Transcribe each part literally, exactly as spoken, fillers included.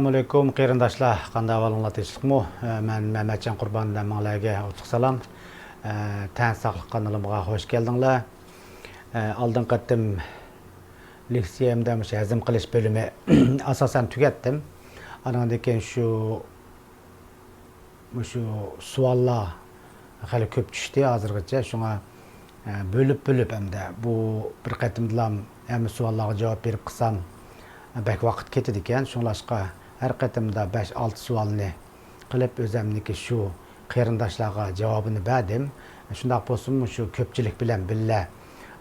ئەسسالامۇئەلەيكۇم قېرىنداشلار، قانداق ئەھۋالىڭلار، تىنچلىقمۇ؟ ئە، مەن مەمەتجان قۇربان، ھەممىڭلارگە ئوتلۇق سالام. ئە، تەن ساقلىق قانىلىمغا خوش كەلدىڭلار. ئە، ئالدىنقى قېتىم لېكسىيەمدە مۇشۇ ھەزىم قىلىش بۆلۈمى ئاساسەن تۈگەتتىم. ئانىڭدىن كېيىن شۇ مۇشۇ سوئاللار خېلى كۆپ چۈشتى ھازىرغىچە. شۇڭا، ئە، بۆلۈپ-بۆلۈپ ھەمدە بۇ بىر قېتىمدىلا ھەممە سوئاللارغا جاۋاب بېرىپ قىلسام، بەك ۋاقىت كېتىدىكەن. شۇڭلاشقا ھەر قېتىمدا بەش-ئالتە سوئالنى قىلىپ، ئۆزەمنىكى شۇ قېرىنداشلارغا جاۋابىنى بەردىم. شۇنداق بولسىمۇ، شۇ كۆپچىلىك بىلەن بىللە،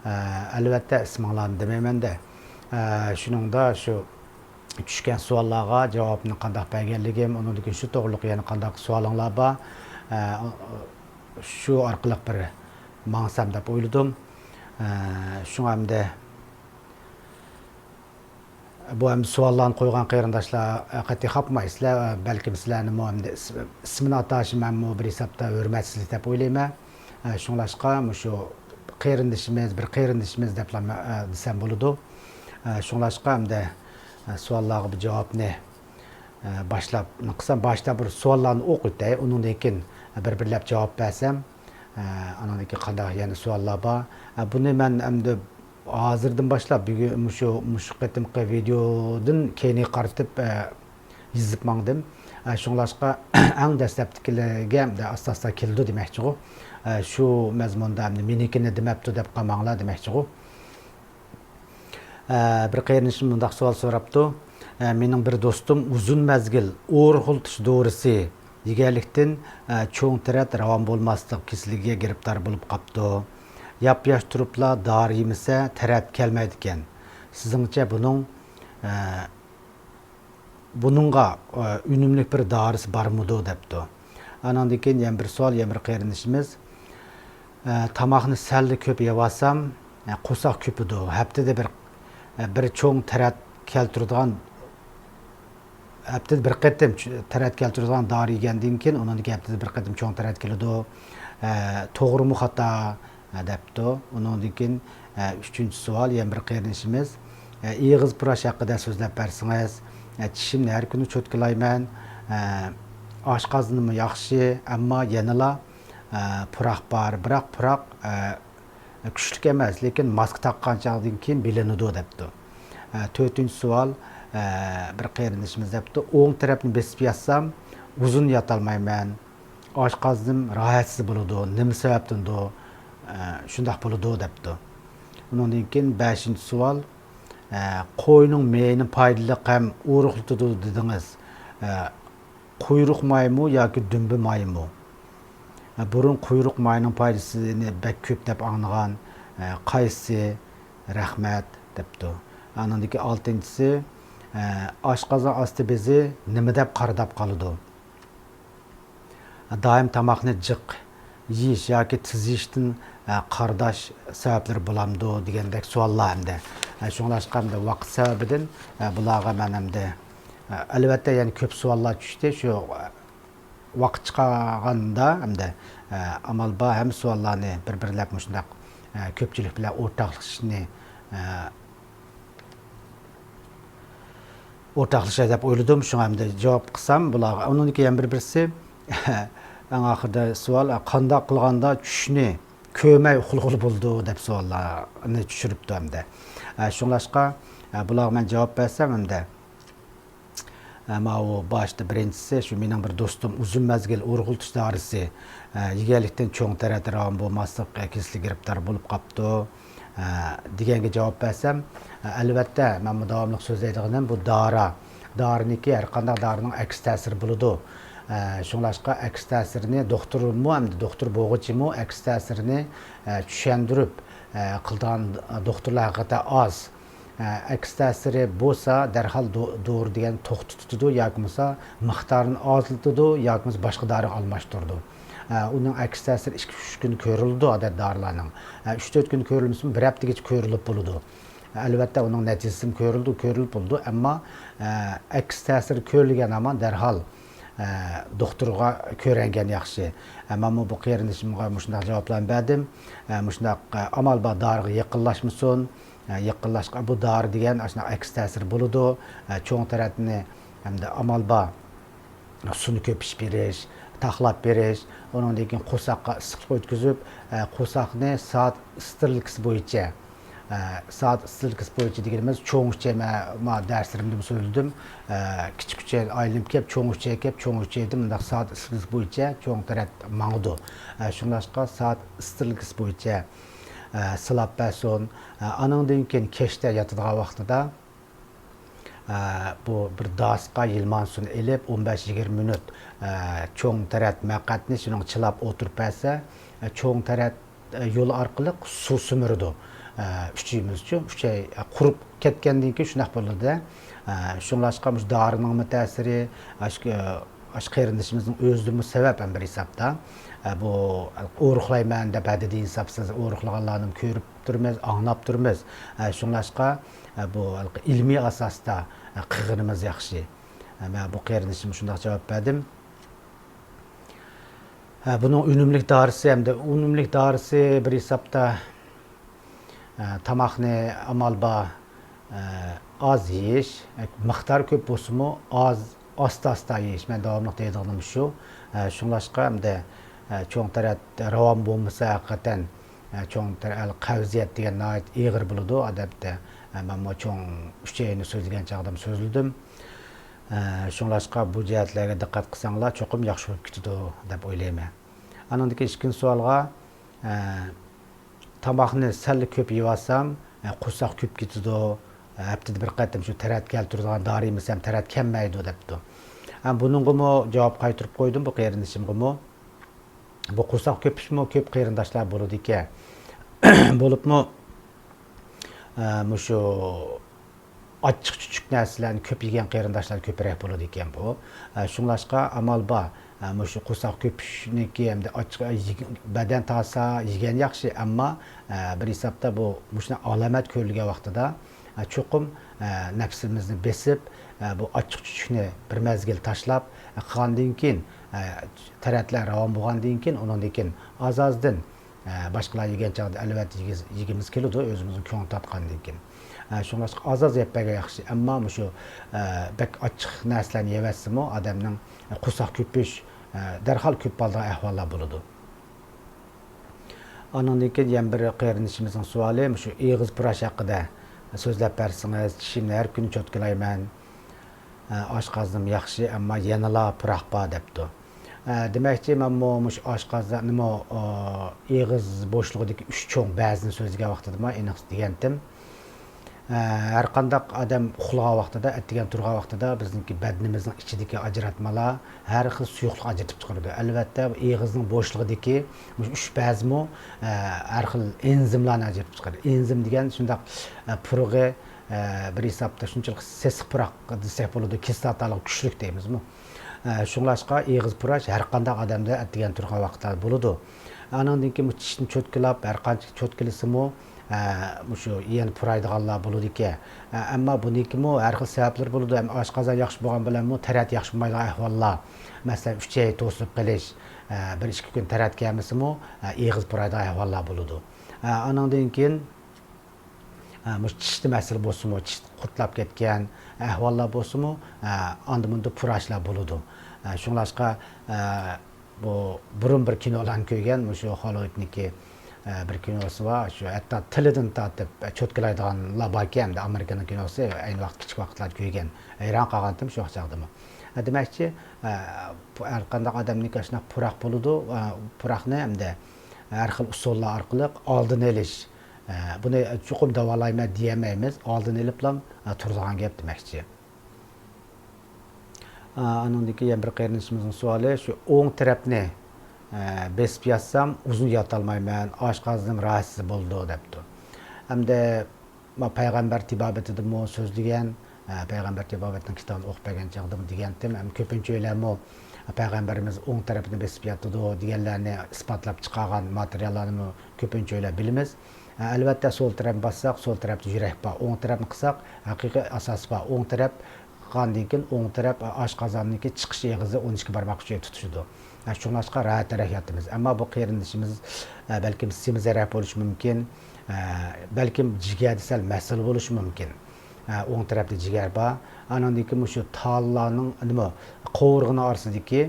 ئە، ئەلۋەتتە، ئىسمىڭلارنى دېمەيمەن-دە. ئە، شۇنىڭدا شۇ چۈشكەن سوئاللارغا جاۋابنى قانداق بەرگەنلىكىم، ئۇنىڭدىن كېيىن شۇ توغرىلىق يەنە قانداق سوئالىڭلار بار، ئە، شۇ ئارقىلىق بىر ماڭسام دەپ ئويلىدىم. ئە، شۇڭا ئەمدى بۇ ئەمدى سوئاللارنى قويغان قېرىنداشلار قەتئىي خاپمايسىلەر، بەلكىم سىلەرنىمۇ ئەمدى ئىس-، ئىسمىنى ئاتاش مەنمۇ بىر ھېسابتا ھۆرمەتسىزلىك دەپ ئويلايمەن. ئە، شۇڭلاشقا مۇشۇ قېرىندىشىمىز، بىر قېرىندىشىمىز دەپلا مە-، ئە، دېسەم بولىدۇ. ئە، شۇڭلاشقا ئەمدى، ئە، سوئاللارغا بىر جاۋابنى، ئە، باشلاپ قىلسام، باشتا بىر سوئاللارنى ئوقۇۋېتەي، ئۇنىڭدىن كېيىن بىر-بىرلەپ جاۋاب بەرسەم، ئە، ئانىڭدىن كېيىن قانداق يەنە سوئاللار بار؟ ئە، بۇنى مەن ئەمدى ھازىردىن باشلاپ، بۈگۈن مۇشۇ، مۇشۇ قېتىمقى ۋىدېودىن كېيىنگە قارىتىپ، ئە، يېزىپ ماڭدىم. ئە، شۇڭلاشقا ئەڭ دەسلەپتىكىلەرگە ئاستا-ئاستا كېلىدۇ دېمەكچىغۇ. ئە، شۇ مەزمۇندا ئەمدى مېنىڭكىنى دېمەپتۇ دەپ قالماڭلار دېمەكچىغۇ. ئە، بىر قېرىندىشىم مۇنداق سوئال سوراپتۇ. ئە، مېنىڭ بىر دوستۇم ئۇزۇن مەزگىل ئورۇقلىتىش دورىسى يېگەنلىكتىن، ئە، چوڭ تەرەت راۋان بولماسلىق كېسىلىگە گىرىپتار بولۇپ قاپتۇ. ياپياش تۇرۇپلا دارى يېمىسە تەرەت كەلمەيدىكەن. سىزنىڭچە بۇنىڭ، ئە، بۇنىڭغا، ئە، ئۈنۈملۈك بىر دارىسى بارمىدۇ دەپتۇ. ئانىڭدىن كېيىن يەنە بىر سوئال، يەنە بىر قېرىندىشىمىز، ئە، تاماقنى سەللا كۆپ يەۋالسام، ئە، قورساق كۆپىدۇ. ھەپتىدە بىر، ئە، بىر چوڭ تەرەت كەلتۈرىدىغان، ھەپتىدە بىر قېتىم چ-، تەرەت كەلتۈرىدىغان دارى يېگەندىن كېيىن، ئۇنىڭدىن كېيىن ھەپتىدە بىر قېتىم چوڭ تەرەت كېلىدۇ. ئە، توغرىمۇ خاتا؟ دەپتۇ. ئۇنىڭدىن كېيىن، ئە، ئۈچىنچى سوئال، يەنە بىر قېرىندىشىمىز، ئە، ئېغىز پۇراش ھەققىدە سۆزلەپ بەرسىڭىز، ئە، چىشىمنى ھەر كۈنى چوتكىلايمەن، ئە، ئاشقازىنىممۇ ياخشى، ئەمما يەنىلا، ئە، پۇراق بار، بىراق پۇراق، ئە، كۈچلۈك ئەمەس، لېكىن ماسكا تاققان چاغدىن كېيىن بىلىنىدۇ، دەپتۇ. ئە، تۆتىنچى سوئال، ئە، بىر قېرىندىشىمىز دەپتۇ، ئوڭ تەرەپنى بېسىپ ياتسام، ئۇزۇن ياتالمايمەن. ئاشقازىنىم راھەتسىز بولىدۇ، نېمە سەۋەبتىندۇ، ئە، شۇنداق بولىدۇ دەپتۇ. ئۇنىڭدىن كېيىن بەشىنچى سوئال، ئە، قوينىڭ مېيىنى پايدىلىق ھەم ئورۇقلىتىدۇ دېدىڭىز. ئە، قۇيرۇق مايمۇ ياكى دۈمبە مايمۇ؟ ئە، بۇرۇن قۇيرۇق ماينىڭ پايدىسىنى بەك كۆپ دەپ ئاڭلىغان. ئە، قايسى؟ رەھمەت دەپتۇ. ئانىڭدىكى ئالتىنچىسى، ئە، ئاشقازان ئاستى بېزى نېمە دەپ قارىداپ قالىدۇ؟ دائىم تاماقنى جىق يېيىش ياكى تېز يېيىشتىن، ئە، قارىداش سەۋەبلىرى بولامدۇ دېگەندەك سوئاللار ئەمدى. ئە، شۇڭلاشقا ئەمدى ۋاقىت سەۋەبىدىن، ئە، بۇلارغا مەن ئەمدى، ئە، ئەلۋەتتە يەنە كۆپ سوئاللار چۈشتى. شۇ، ئە، ۋاقىت چىقارغاندا ئەمدى، ئە، ئامال بار ھەممە سوئاللارنى بىر-بىرلەپ مۇشۇنداق، ئە، كۆپچىلىك بىلەن ئورتاقلىشىشنى، ئە، ئورتاقلىشاي دەپ ئويلىدىم. شۇڭا ئەمدى جاۋاب قىلسام بۇلارغا. ئۇنىڭدىن كېيىن يەنە بىر بىرسى، ئەڭ ئاخىرىدا سوئال، قانداق قىلغاندا چۈشنى كۆرمەي ئۇخلىغىلى بولىدۇ دەپ سوئاللارنى چۈشۈرۈپتۇ ئەمدى. ئە، شۇڭلاشقا، ئە، بۇلارغا مەن جاۋاب بەرسەم ئەمدى، ئە، ماۋۇ باشتا بىرىنچىسى، شۇ مېنىڭ بىر دوستۇم ئۇزۇن مەزگىل ئورۇقلىتىش دارىسى، ئە، يېگەنلىكتىن چوڭ تەرەت راۋان بولماسلىق، ئە، كېسىلىگە گىرىپتار بولۇپ قاپتۇ. ئە، دېگەنگە جاۋاب بەرسەم، ئە، ئەلۋەتتە، مەنمۇ داۋاملىق سۆزلەيدىغىنىم بۇ دارا. دارىنىڭكى، ھەر قانداق دارىنىڭ ئەكس تەسىرى بولىدۇ. ئە، شۇڭلاشقا ئەكس تەسىرىنى دوختۇرمۇ ئەمدى، دوختۇر بولغۇچىمۇ ئەكس تەسىرىنى، ئە، چۈشەندۈرۈپ، ئە، قىلىدىغان دوختۇرلار ھەقىقەتەن ئاز. ئە، ئەكس تەسىرى بولسا دەرھال دو-، دورا دېگەن توختىتىدۇ ياكى بولمىسا مىقدارىنى ئازلىتىدۇ ياكى بولمىسا باشقا دارىغا ئالماشتۇرىدۇ. ئە، ئۇنىڭ ئەكس تەسىرى ئىككى-ئۈچ كۈن كۆرۈلىدۇ ئادەتتە دارىلارنىڭ. ئە، ئۈچ-تۆت كۈن كۆرۈلمىسىمۇ بىر ھەپتىگىچە كۆرۈلۈپ بولىدۇ. ئەلۋەتتە، ئۇنىڭ نەتىجىسىمۇ كۆرۈلىدۇ، كۆرۈلۈپ بولىدۇ، ئەمما، ئە، ئەكس تەسىرى كۆرۈلگەن ھامان دەرھال، ئە، دوختۇرغا كۆرۈنگەن ياخشى. ئە، مەنمۇ بۇ قېرىندىشىمغا مۇشۇنداق جاۋابلارنى بەردىم. ئە، مۇشۇنداق، ئە، ئامال بار دارىغا يېقىنلاشمىسۇن. ئە، يېقىنلاشقا، بۇ دارى دېگەن ئاشۇنداق ئەكس تەسىرى بولىدۇ. ئە، چوڭ تەرەتنى ھەمدە ئامال بار سۇنى كۆپۈش بېرىش، تاقلاپ بېرىش، ئۇنىڭدىن كېيىن قورساققا ئىسسىقلىق ئۆتكۈزۈپ، ئە، قورساقنى سائەت ئىسترېلكىسى بويىچە، ئە، سائەت ئىسترېلكىسى بويىچە دېگىنىمىز چوڭ ئۈچەي، مەن، مەن دەرسلىرىمدىمۇ سۆزلىدىم. ئە، كىچىك ئۈچەي ئايلىنىپ كېلىپ، چوڭ ئۈچەي كېلىپ، چوڭ ئۈچەيدىن مۇنداق سائەت ئىسترېلكىسى بويىچە چوڭ تەرەت ماڭىدۇ. ئە، شۇڭلاشقا سائەت ئىسترېلكىسى بويىچە، ئە، سىلاپ بەرسۇن. ئە، ئانىڭدىن كېيىن كەچتە ياتىدىغان ۋاقتىدا، ئە، بۇ بىر داسقا يىلمان سۇنى ئېلىپ، ئون بەش يىگىرمە مىنۇت، ئە، چوڭ تەرەت مەقئەتنى شۇنىڭغا چىلاپ ئولتۇرۇپ بەرسە، ئە، چوڭ تەرەت، ئە، يولى ئارقىلىق سۇ سۈمۈرىدۇ، ئە، ئۈچىيىمىزچۇ، ئۈچەي، ئە، قۇرۇپ كەتكەندىن كېيىن شۇنداق بولىدۇ. ئە، شۇڭلاشقا مۇشۇ دارىنىڭمۇ تەسىرى، ئاشۇ، ئاشۇ قېرىندىشىمىزنىڭ ئۆزىدىنمۇ سەۋەب ھەم بىر ھېسابتا. ئە، بۇ ئورۇقلايمەن دەپ ھەددىدىن ھېسابسىز ئورۇقلىغانلارنىمۇ كۆرۈپ تۇرىمىز، ئاڭلاپ تۇرىمىز. ئە، شۇڭلاشقا، ئە، بۇ ھېلىقى ئىلمىي ئاساستا، ئە، قىلغىنىمىز ياخشى. ئە، مەن بۇ قېرىندىشىمغا شۇنداق جاۋاب بەردىم. ئە، بۇنىڭ ئۈنۈملۈك دارىسى ھەمدە ئۈنۈملۈك دارىسى بىر ھېسابتا، ئە، تاماقنى ئامال بار، ئە، ئاز يېيىش، ئە، مىقدار كۆپ بولسىمۇ ئاز، ئاستا-ئاستا يېيىش. مەن داۋاملىق دەيدىغىنىم شۇ. ئە، شۇڭلاشقا ھەمدە، ئە، چوڭ تەرەت راۋان بولمىسا ھەقىقەتەن، ئە، چوڭ تەرەت قەۋزىيەت دېگەن ناھايىتى ئېغىر بولىدۇ ئادەتتە. ئە، مەنمۇ چوڭ ئۈچەينى سۆزلىگەن چاغدىمۇ سۆزلىدىم. ئە، شۇڭلاشقا بۇ جەھەتلەرگە دىققەت قىلساڭلار چوقۇم ياخشى بولۇپ كېتىدۇ دەپ ئويلايمەن. ئانىڭدىن كېيىن ئىككىنچى سوئالغا، ئە، تاماقنى سەللا كۆپ يېۋالسام، ئە، قورساق كۆپ كېتىدۇ، ئە، ھەپتىدە بىر قېتىم شۇ تەرەت كەلتۈرىدىغان دارى يېمىسەم تەرەت كەلمەيدۇ دەپتۇ. ئە، بۇنىڭغىمۇ جاۋاب قايتۇرۇپ قويدۇم بۇ قېرىندىشىمغىمۇ. بۇ قورساق كۆپۈشمۇ كۆپ قېرىنداشلار بولىدىكەن. بولۇپمۇ، ئە، مۇشۇ ئاچچىق چۈچۈك نەرسىلەرنى كۆپ يېگەن قېرىنداشلار كۆپرەك بولىدىكەن بۇ. ئە، شۇڭلاشقا ئامال بار. ئە، مۇشۇ قورساق كۆپۈشنىكى ھەمدە ئاچچىق، يېگ-، بەدەن تازىسا يېگەن ياخشى، ئەمما، ئە، بىر ھېسابتا بۇ مۇشۇنداق ئالامەت كۆرۈلگەن ۋاقتىدا، ئە، چوقۇم، ئە، نەپسىمىزنى بېسىپ، ئە، بۇ ئاچچىق چۈچۈكنى بىر مەزگىل تاشلاپ، ئە، قىلغاندىن كېيىن، ئە، تەرەتلەر راۋان بولغاندىن كېيىن، ئۇنىڭدىن كېيىن ئاز-ئازدىن، ئە، باشقىلار يېگەن چاغدا ئەلۋەتتە يېگىز-، يېگىمىز كېلىدۇ، ئۆزىمىزنىڭ كۆڭلى تارتقاندىن كېيىن. ئە، شۇڭلاشقا ئاز-ئاز يەپ بەرگەن ياخشى. ئەمما مۇشۇ، ئە، بەك ئاچچىق نەرسىلەرنى يەۋەتسىمۇ ئادەمنىڭ، ئە، قورساق كۆپۈش، ئە، دەرھال كۆپ بولىدىغان ئەھۋاللار بولىدۇ. ئانىڭدىن كېيىن يەنە بىر قېرىندىشىمىزنىڭ سوئالى، مۇشۇ ئېغىز پۇراش ھەققىدە سۆزلەپ بەرسىڭىز، چىشىمنى ھەر كۈنى چوتكىلايمەن. ئە، ئاشقازىنىم ياخشى، ئەمما يەنىلا پۇراق بار دەپتۇ. ئە، دېمەكچى، مەنمۇ مۇشۇ ئاشقازان، نېمە، ئېغىز بوشلۇقىدىكى ئۈچ چوڭ بەزنى سۆزلىگەن ۋاقتىدىمۇ ئېنىق دېگەنتىم. ئە، ھەرقانداق ئادەم ئۇخلىغان ۋاقتىدا، ئەتىگەن تۇرغان ۋاقتىدا بىزنىڭكى بەدىنىمىزنىڭ ئىچىدىكى ئاجراتمىلار ھەر خىل سۇيۇقلۇق ئاجرىتىپ چىقىرىدۇ. ئەلۋەتتە، ئېغىزنىڭ بوشلۇقىدىكى مۇشۇ ئۈچ بەزمۇ، ئە، ھەر خىل ئېنزىملارنى ئاجرىتىپ چىقىرىدۇ. ئېنزىم دېگەن شۇنداق، ئە، پۇرىقى، ئە، بىر ھېسابتا شۇنچىلىك سېسىق پۇراق دېسەك بولىدۇ، كىسلاتالىقى كۈچلۈك دەيمىزمۇ. ئە، شۇڭلاشقا ئېغىز پۇراش ھەرقانداق ئادەمدە ئەتىگەن تۇرغان ۋاقىتلاردا بولىدۇ. ئانىڭدىن كېيىن بۇ چىشنى چوتكىلاپ، ھەرقانچە چوتكىلىسىمۇ، ئە، مۇشۇ يەنە پۇرايدىغانلار بولىدىكەن. ئە، ئەمما بۇنىڭكىمۇ ھەر خىل سەۋەبلىرى بولىدۇ. ئەمما ئاشقازان ياخشى بولغان بىلەنمۇ تەرەت ياخشى بولمايدىغان ئەھۋاللار، مەسىلەن، ئۈچەي توسۇلۇپ قېلىش، ئە، بىر ئىككى كۈن تەرەت كەلمىسىمۇ، ئە، ئېغىز پۇرايدىغان ئەھۋاللار بولىدۇ. ئە، ئانىڭدىن كېيىن، ئە، مۇشۇ چىشتا مەسىلە بولسىمۇ، چىش قۇرتلاپ كەتكەن ئەھۋاللار بولسىمۇ، ئە، ئاندا-مۇندا پۇراشلار بولىدۇ. ئە، شۇڭلاشقا، ئە، بۇ بۇرۇن بىر كىنولارنى كۆرگەن، مۇشۇ خوللىۋۇدنىڭكى، ئە، بىر كىنوسى بار، شۇ ھەتتا تىلىدىن تارتىپ، ئە، چوتكىلايدىغانلار باركەن، ئەمدى ئامېرىكىنىڭ كىنوسى، ئەينى ۋاقىت كىچىك ۋاقىتلاردا كۆرگەن، ھەيران قالغانتىم شۇ چاغدىمۇ. ئە، دېمەكچى، ئە، بۇ ھەرقانداق ئادەمنىڭكى ئاشۇنداق پۇراق بولىدۇ، ئە، پۇراقنى ئەمدى ھەر خىل ئۇسۇللار ئارقىلىق ئالدىنى ئېلىش، ئە، بۇنى چوقۇم داۋالايمەن دېيەلمەيمىز، ئالدىنى ئېلىپلا، ئە، تۇرىدىغان گەپ دېمەكچى. ئانىڭدىن كېيىن يەنە بىر قېرىندىشىمىزنىڭ سوئالى، شۇ ئوڭ تەرەپنى، ئە، بېسىپ ياتسام ئۇزۇن ياتالمايمەن، ئاشقازىنىم راھەتسىز بولىدۇ دەپتۇ. ئەمدى ما پەيغەمبەر تېبابىتىدىمۇ سۆزلىگەن، ئە، پەيغەمبەر تېبابىتىنىڭ كىتابىنى ئوقۇپ بەرگەن چاغدىمۇ دېگەنتىم، ئەمما كۆپىنچە ئۆيلەرمۇ پەيغەمبىرىمىز ئوڭ تەرىپىنى بېسىپ ياتىدۇ دېگەنلەرنى ئىسپاتلاپ چىقارغان ماتېرىياللارنىمۇ كۆپىنچە ئۆيلەر بىلىمىز. ئە، ئەلۋەتتە، سول تەرەپنى باسساق، سول تەرەپتە يۈرەك بار، ئوڭ تەرەپنى قىلساق، ھەقىقىي ئاساس بار. ئوڭ تەرەپ قىلغاندىن كېيىن، ئوڭ تەرەپ ئاشقازاننىڭكى چىقىش ئېغىزى ئون ئىككى بارماق ئۈچەي تۇتىشىدۇ. ئە، شۇڭلاشقا راھەترەك ياتىمىز. ئەمما بۇ قېرىندىشىمىز، ئە، بەلكىم سېمىزرەك بولۇشى مۇمكىن، ئە، بەلكىم جىگەردە سەل مەسىلە بولۇشى مۇمكىن. ئوڭ تەرەپتە جىگەر بار. ئانىڭدىن كېيىن مۇشۇ تاللارنىڭ، نېمە، قوۋۇرغىنى ئارىسىدىكى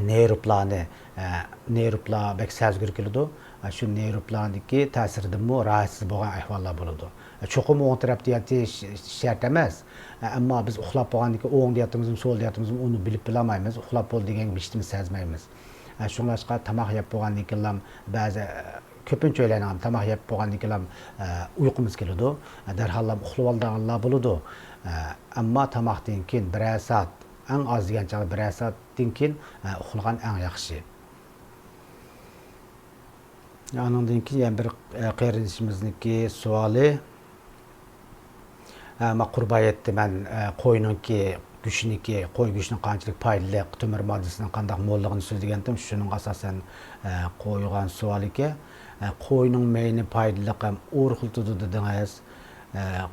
نېرۋلارنى، نېرۋلار بەك سەزگۈر كېلىدۇ. شۇ نېرۋلاردىكى تەسىردىنمۇ راھەتسىز بولغان ئەھۋاللار بولىدۇ. چوقۇم ئوڭ تەرەپتە ياتىش شەرت ئەمەس. ئەمما بىز ئۇخلاپ بولغاندىن كېيىن ئوڭدا ياتىمىزمۇ، سولدا ياتىمىزمۇ، ئۇنى بىلىپ بىلالمايمىز. ئۇخلاپ بولدى دېگەن ھېچنېمە سەزمەيمىز. شۇڭلاشقا تاماق يەپ بولغاندىن كېيىنلا بەزى، كۆپىنچە ئۆيلەرنىڭ تاماق يەپ بولغاندىن كېيىنلا ئۇيقۇمىز كېلىدۇ. دەرھاللا ئۇخلىۋالىدىغانلار بولىدۇ. ئەمما تاماقتىن كېيىن بىرەر سائەت، ئەڭ ئاز دېگەن چاغدا بىرەر سائەتتىن كېيىن ئۇخلىغان ئەڭ ياخشى. ئانىڭدىن كېيىن يەنە بىر، ئە، قېرىندىشىمىزنىڭكى سوئالى. ئە، ما قۇربان ھېيتتا مەن، ئە، قوينىڭكى گۆشىنىڭكى، قوي گۆشىنىڭ قانچىلىك پايدىلىق، تۆمۈر ماددىسىنىڭ قانداق موللۇقىنى سۆزلىگەنتىم، شۇنىڭغا ئاساسەن، ئە، قويغان سوئال ئىكەن. ئە، قوينىڭ مېيىنى پايدىلىق ھەم ئورۇقلىتىدۇ دېدىڭىز. ئە،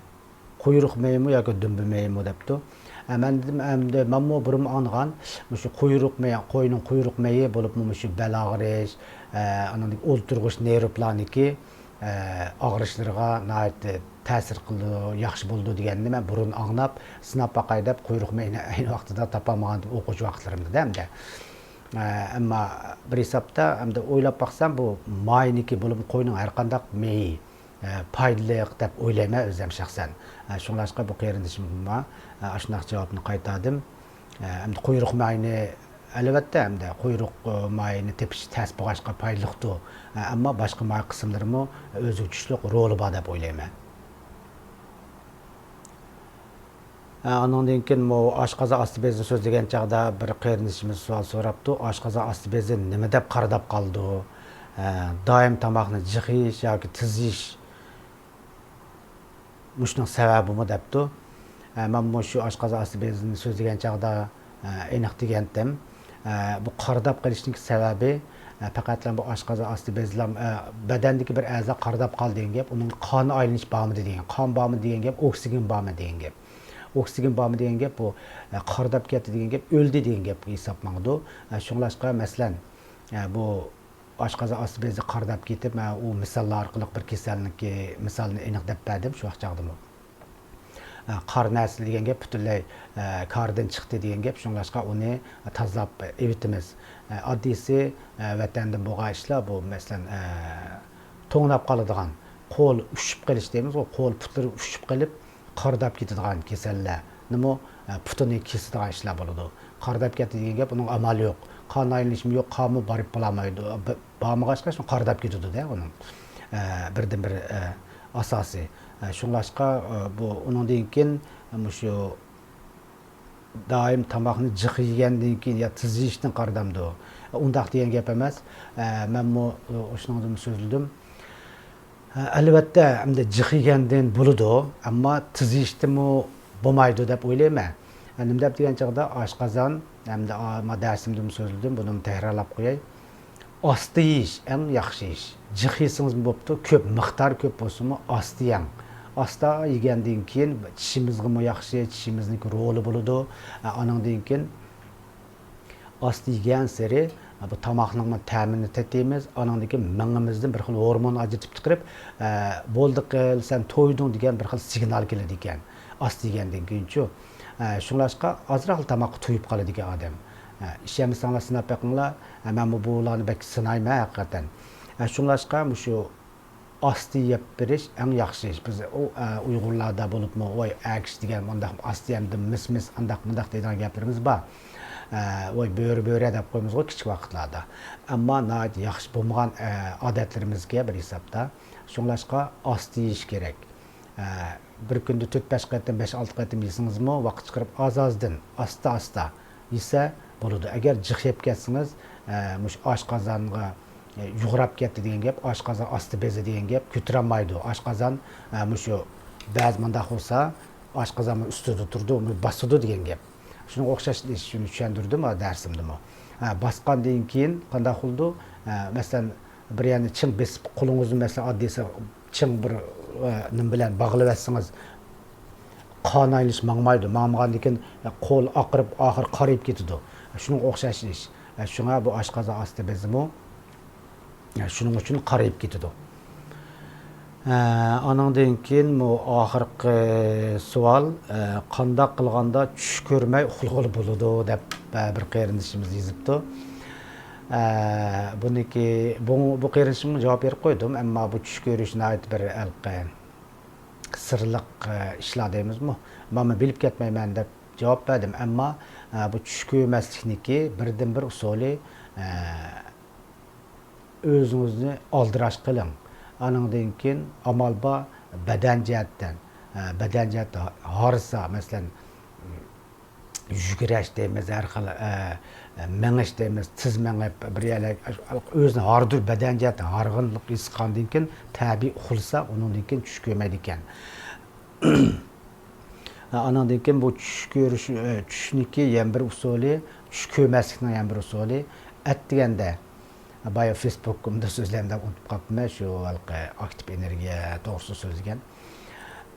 قۇيرۇق مېيىمۇ ياكى دۈمبە مېيىمۇ دەپتۇ. ئە، مەن دېدىم، ئەمدى مەنمۇ بۇرۇن ئاڭلىغان، مۇشۇ قۇيرۇق مېيى، قوينىڭ قۇيرۇق مېيى بولۇپمۇ مۇشۇ بەل ئاغرىش، ئە، ئانىڭدىن كېيىن ئولتۇرغۇچ نېرۋلارنىڭكى، ئە، ئاغرىشلىرىغا ناھايىتى تەسىر قىلىدۇ، ياخشى بولىدۇ دېگەننى مەن بۇرۇن ئاڭلاپ، سىناپ باقاي دەپ قۇيرۇق مېيىنى ئەينى ۋاقتىدا تاپالمىغانىدىم ئوقۇغۇچى ۋاقىتلىرىمدا ئەمدى. ئە، ئەمما بىر ھېسابتا ئەمدى ئويلاپ باقسام، بۇ ماينىڭكى بولۇپمۇ قوينىڭ ھەرقانداق مېيى، ئە، پايدىلىق دەپ ئويلايمەن ئۆزۈم شەخسەن. ئە، شۇڭلاشقا بۇ قېرىندىشىمغا، ئە، ئاشۇنداق جاۋابنى قايتاردىم. ئە، ئەمدى قۇيرۇق ماينى، ئەلۋەتتە، ئەمدى قۇيرۇق، ئە، ماينى تېپىش تەس بولغاچقا پايدىلىقتۇ. ئە، ئەمما باشقا ماي قىسىملىرىمۇ ئۆزىگە چۈشلۈق رولى بار دەپ ئويلايمەن. ئە، ئانىڭدىن كېيىن مو-، ئاشقازان ئاستى بېزىنى سۆزلىگەن چاغدا بىر قېرىندىشىمىز سوئال سوراپتۇ، ئاشقازان ئاستى بېزى نېمە دەپ قارىداپ قالىدۇ؟ ئە، دائىم تاماقنى جىق يېيىش ياكى تېز يېيىش مۇشۇنىڭ سەۋەبىمۇ دەپتۇ. ئە، مەن مۇشۇ ئاشقازان ئاستى بېزىنى سۆزلىگەن چاغدا، ئە، ئېنىق دېگەنتىم. ئە، بۇ قارىداپ قېلىشنىڭ سەۋەبى، ئە، پەقەتلا بۇ ئاشقازان ئاستى بېزىلام، ئە، بەدەندىكى بىر ئەزا قارىداپ قالدى دېگەن گەپ، ئۇنىڭ قان ئايلىنىش بارمىدى دېگەن، قان بارمىدى دېگەن گەپ، ئوكسىگېن بارمىدى دېگەن گەپ. ئوكسىگېن بارمىدى دېگەن گەپ، بۇ، ئە، قارىداپ كەتتى دېگەن گەپ، ئۆلدى دېگەن گەپكە ھېساب ماڭىدۇ. ئە، شۇڭلاشقا، مەسىلەن، ئە، بۇ ئاشقازان ئاستى بېزى قارىداپ كېتىپ، مەن ئۇ مىساللار ئارقىلىق بىر كېسەلنىڭكى مىسالىنى ئېنىق دەپ بەردىم شۇ ۋاقىت چاغدىمۇ. ئە، قارا نەرسە دېگەن گەپ پۈتۈنلەي، ئە، كاردىن چىقتى دېگەن گەپ، شۇڭلاشقا ئۇنى تازىلاپ ئېۋىتىمىز. ئە، ئاددىيسى، ئە، ۋەتەندىن بولغان ئىشلار بۇ، مەسىلەن، ئە، توڭلاپ قالىدىغان، قول ئۇششۇپ قېلىش دەيمىزغۇ، قول پۇتلىرى ئۇششۇپ قېلىپ، قارىداپ كېتىدىغان كېسەللەرنىمۇ، ئە، پۇتىنى كېسىدىغان ئىشلار بولىدۇ. قارىداپ كەتتى دېگەن گەپ، ئۇنىڭ ئامالى يوق. قان ئايلىنىشمۇ يوق، قانمۇ بېرىپ بولالمايدۇ. ب-، بارمىغاچقا، شۇ قارىداپ كېتىدۇ-دە ئۇنىڭ، ئە، بىردىنبىر، ئە، ئاساسى. ئە، شۇڭلاشقا، ئە، بۇ، ئۇنىڭدىن كېيىن مۇشۇ دائىم تاماقنى جىق يېگەندىن كېيىن يا تېز يېيىشتىن قارىدامدۇ؟ ئۇنداق دېگەن گەپ ئەمەس. ئە، مەنمۇ، ئە، شۇنىڭدىن سۆزلىدىم. ئە، ئەلۋەتتە، ئەمدى جىق يېگەندىن بولىدۇ، ئەمما تېز يېيىشتىنمۇ بولمايدۇ دەپ ئويلايمەن. ئە، نېمە دەپ دېگەن چاغدا ئاشقازان، ئەمدى ئا-، ما دەرسىمدىمۇ سۆزلىدىم، بۇنىمۇ تەكرارلاپ قوياي. ئاستا يېيىش ئەڭ ياخشى ئىش. جىق يېسىڭىزمۇ بوپتۇ، كۆپ مىقدار كۆپ بولسىمۇ ئاستا يەڭ. ئاستا يېگەندىن كېيىن چىشىمىزغىمۇ ياخشى، چىشىمىزنىڭكى رولى بولىدۇ. ئە، ئانىڭدىن كېيىن ئاستا يېگەنسېرى بۇ تاماقنىڭمۇ تەمىنى تېتىمىز، ئانىڭدىن كېيىن مېڭىمىزدىن بىر خىل ھورمون ئاجرىتىپ چىقىرىپ، ئە، بولدى قىل، سەن تويدۇڭ دېگەن بىر خىل سىگنال كېلىدىكەن. ئاستا يېگەندىن كېيىنچۇ. ئە، شۇڭلاشقا ئازراقلا تاماققا تويۇپ قالىدىكەن ئادەم. ئە، ئىشەنمىسەڭلار سىناپ بېقىڭلار. ئە، مەنمۇ بۇلارنى بەك سىنايمەن ھەقىقەتەن. ئە، شۇڭلاشقا مۇشۇ ئاستا يەپ بېرىش ئەڭ ياخشى ئىش. بىز ئۇ، ئە، ئۇيغۇرلاردا بولۇپمۇ، ۋاي، ئەر كىشى دېگەن مۇنداق ئاستا يەمدىم، مىس مىس، ئانداق مۇنداق دەيدىغان گەپلىرىمىز بار. ئە، ۋاي، بۆرە بۆرە دەپ قويىمىزغۇ كىچىك ۋاقىتلاردا. ئەمما ناھايىتى ياخشى بولمىغان، ئە، ئادەتلىرىمىزكەن بىر ھېسابتا. شۇڭلاشقا ئاستا يېيىش كېرەك. ئە، بىر كۈندە تۆت بەش قېتىم، بەش ئالتە قېتىم يېسىڭىزمۇ، ۋاقىت چىقىرىپ ئاز ئازدىن، ئاستا ئاستا يېسە بولىدۇ. ئەگەر جىق يەپ كەتسىڭىز، ئە، مۇشۇ ئاشقازانغا، ئە، يۇغراپ كەتتى دېگەن گەپ، ئاشقازان ئاستى بېزى دېگەن گەپ كۆتۈرەلمەيدۇ. ئاشقازان، ئە، مۇشۇ بەزى مۇنداق بولسا، ئاشقازان ئۈستىدە تۇرىدۇ، ئۇنى باسىدۇ دېگەن گەپ. شۇنىڭغا ئوخشاش ئىش، شۇنى چۈشەندۈردۈم ھە دەرسىمدىمۇ. ئە، باسقاندىن كېيىن قانداق بولىدۇ؟ ئە، مەسىلەن، بىر يەرنى چىڭ بېسىپ، قولىڭىزنى، مەسىلەن، ئاددىيسى چىڭ بىر، ئە، نېمە بىلەن باغلىۋەتسىڭىز، قان ئايلىنىش ماڭمايدۇ. ماڭمىغاندىن كېيىن، ئە، قول ئاقىرىپ، ئاخىرى قارىيىپ كېتىدۇ. شۇنىڭغا ئوخشاش ئىش. ئە، شۇڭا بۇ ئاشقازان ئاستى بېزىمۇ، ئە، شۇنىڭ ئۈچۈن قارىيىپ كېتىدۇ. ئە، ئانىڭدىن كېيىن بۇ ئاخىرقى سوئال، ئە، قانداق قىلغاندا چۈش كۆرمەي ئۇخلىغىلى بولىدۇ دەپ، ئە، بىر قېرىندىشىمىز يېزىپتۇ. ئە، بۇنىكى، بۇ، بۇ قېرىندىشىمغا جاۋاب بېرىپ قويدۇم، ئەمما بۇ چۈش كۆرۈش ناھايىتى بىر ھېلىقى سىرلىق، ئە، ئىشلار دەيمىزمۇ؟ مانا بىلىپ كەتمەيمەن دەپ جاۋاب بەردىم، ئەمما، ئە، بۇ چۈش كۆرمەسلىكنىكى بىردىنبىر ئۇسۇلى، ئە، ئۆزىڭىزنى ئالدىراش قىلىڭ. ئانىڭدىن كېيىن ئامال بار بەدەن جەھەتتىن، ئە، بەدەن جەھەتتە ھارسا، مەسىلەن، يۈگۈرۈش دەيمىز، ھەر خىل، ئە، ئە، مېڭىش دەيمىز، تېز مېڭىپ، بىر يەرلەرگە ئۆزىنى ھاردۇر، بەدەن جەھەتتە ھارغىنلىق ھېس قىلغاندىن كېيىن تەبىئىي ئۇخلىسا، ئۇنىڭدىن كېيىن چۈش كۆرمەيدىكەن. ئانىڭدىن كېيىن بۇ چۈش كۆرۈش، ئە، چۈشنىكى يەنە بىر ئۇسۇلى، چۈش كۆرمەسلىكنىڭ يەنە بىر ئۇسۇلى، ئەتىگەندە، بايا فېيسبۇكىمدا سۆزلەمدە ئۇنتۇپ قاپتىمەن، شۇ ھېلىقى ئاكتىپ ئېنېرگىيە توغرىسىدا سۆزلىگەن.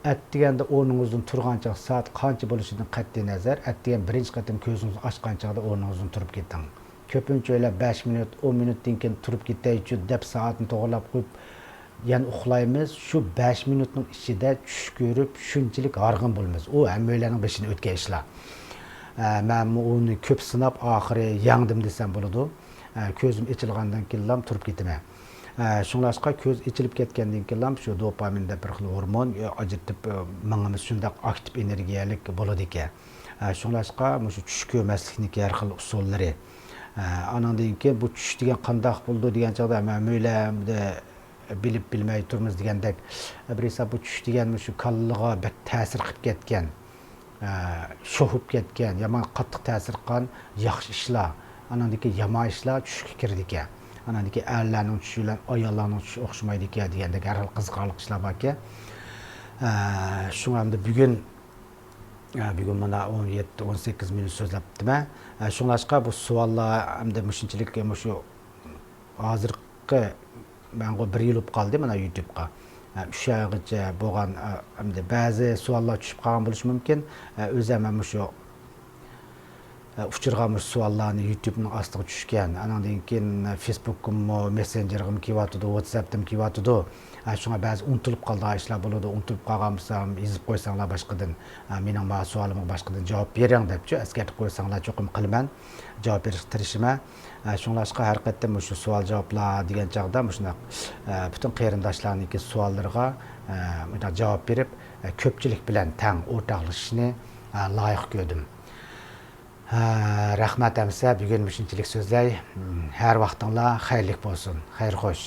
ئەتىگەندە ئورنىڭىزدىن تۇرغان چاغ سائەت قانچە بولۇشىدىن قەتئىي نەزەر، ئەتىگەن بىرىنچى قېتىم كۆزىڭىزنى ئاچقان چاغدا ئورنىڭىزدىن تۇرۇپ كېتىڭ. كۆپىنچە ئۆيلەر بەش مىنۇت، ئون مىنۇتتىن كېيىن تۇرۇپ كېتەيچۇ دەپ سائەتنى توغرىلاپ قويۇپ، يەنە ئۇخلايمىز. شۇ بەش مىنۇتنىڭ ئىچىدە چۈش كۆرۈپ، شۇنچىلىك ھارغىن بولىمىز. ئۇ ھەممەيلەننىڭ بېشىدىن ئۆتكەن ئىشلار. ئە، مەنمۇ ئۇنى كۆپ سىناپ، ئاخىرى يەڭدىم دېسەم بولىدۇ. ئە، كۆزۈم ئېچىلغاندىن كېيىنلا تۇرۇپ كېتىمەن. ئە، شۇڭلاشقا كۆز ئېچىلىپ كەتكەندىن كېيىنلا شۇ دوپامىن دەپ بىر خىل ھورمون، ئە، ئاجرىتىپ، ئە، مېڭىمىز شۇنداق ئاكتىپ ئېنېرگىيەلىك بولىدىكەن. ئە، شۇڭلاشقا مۇشۇ چۈش كۆرمەسلىكنىكى ھەر خىل ئۇسۇللىرى. ئە، ئانىڭدىن كېيىن بۇ چۈش دېگەن قانداق بولىدۇ دېگەن چاغدا، ھەممەيلەن بىلىپ بىلمەي تۇرىمىز دېگەندەك، بىر ھېساب بۇ چۈش دېگەن مۇشۇ كاللىغا بەك تەسىر قىلىپ كەتكەن، ئە، شوخۇپ كەتكەن، يامان قاتتىق تەسىر قىلغان ياخشى ئىشلار، ئانىڭدىكى يامان ئىشلار چۈشكە كىرىدىكەن. ئانىڭدىكى ئەرلەرنىڭ چۈشى بىلەن ئاياللارنىڭ چۈشى ئوخشىمايدىكەن دېگەندەك ھەر خىل قىزىقارلىق ئىشلار باركەن. ئە، شۇڭا ئەمدى بۈگۈن، ئە، بۈگۈن مانا ئون يەتتە، ئون سەككىز مىنۇت سۆزلەپتىمەن. ئە، شۇڭلاشقا بۇ سوئاللار ئەمدى مۇشۇنچىلىك، مۇشۇ ھازىرقى مەنغۇ بىر يىل بولۇپ قالدى مانا يۇتۇبقا. ئە، ئۈچ ئايغىچە بولغان، ئە، ئەمدى بەزى سوئاللار چۈشۈپ قالغان بولۇشى مۇمكىن. ئە، ئۆزۈم ھەم مۇشۇ، ئە، ئۇچرىغان مۇشۇ سوئاللارنى يۇتۇبنىڭ ئاستىغا چۈشكەن. ئانىڭدىن كېيىن، ئە، فېيسبۇكقىمۇ، مېسسېنجېرغىمۇ كېلىۋاتىدۇ، ۋاتساپتىمۇ كېلىۋاتىدۇ. ئە، شۇڭا بەزى ئۇنتۇلۇپ قالىدىغان ئىشلار بولىدۇ. ئۇنتۇلۇپ قالغان بولسام يېزىپ قويساڭلار باشقىدىن، ئە، مېنىڭ مانا سوئالىمغا باشقىدىن جاۋاب بېرىڭ دەپچۇ ئەسكەرتىپ قويساڭلار چوقۇم قىلىمەن. جاۋاب بېرىشكە تىرىشىمەن. ئە، شۇڭلاشقا ھەر قېتىم مۇشۇ سوئال-جاۋابلار دېگەن چاغدا مۇشۇنداق، ئە، پۈتۈن قېرىنداشلارنىڭكى سوئاللىرىغا، ئە، مۇنداق جاۋاب بېرىپ، ئە، كۆپچىلىك بىلەن تەڭ ئورتاقلىشىشنى، ئە، لايىق كۆردۈم. ئە، رەھمەت ئەمىسە، بۈگۈن مۇشۇنچىلىك سۆزلەي. ھەر ۋاقتىڭلار خەيرلىك بولسۇن. خەير خوش.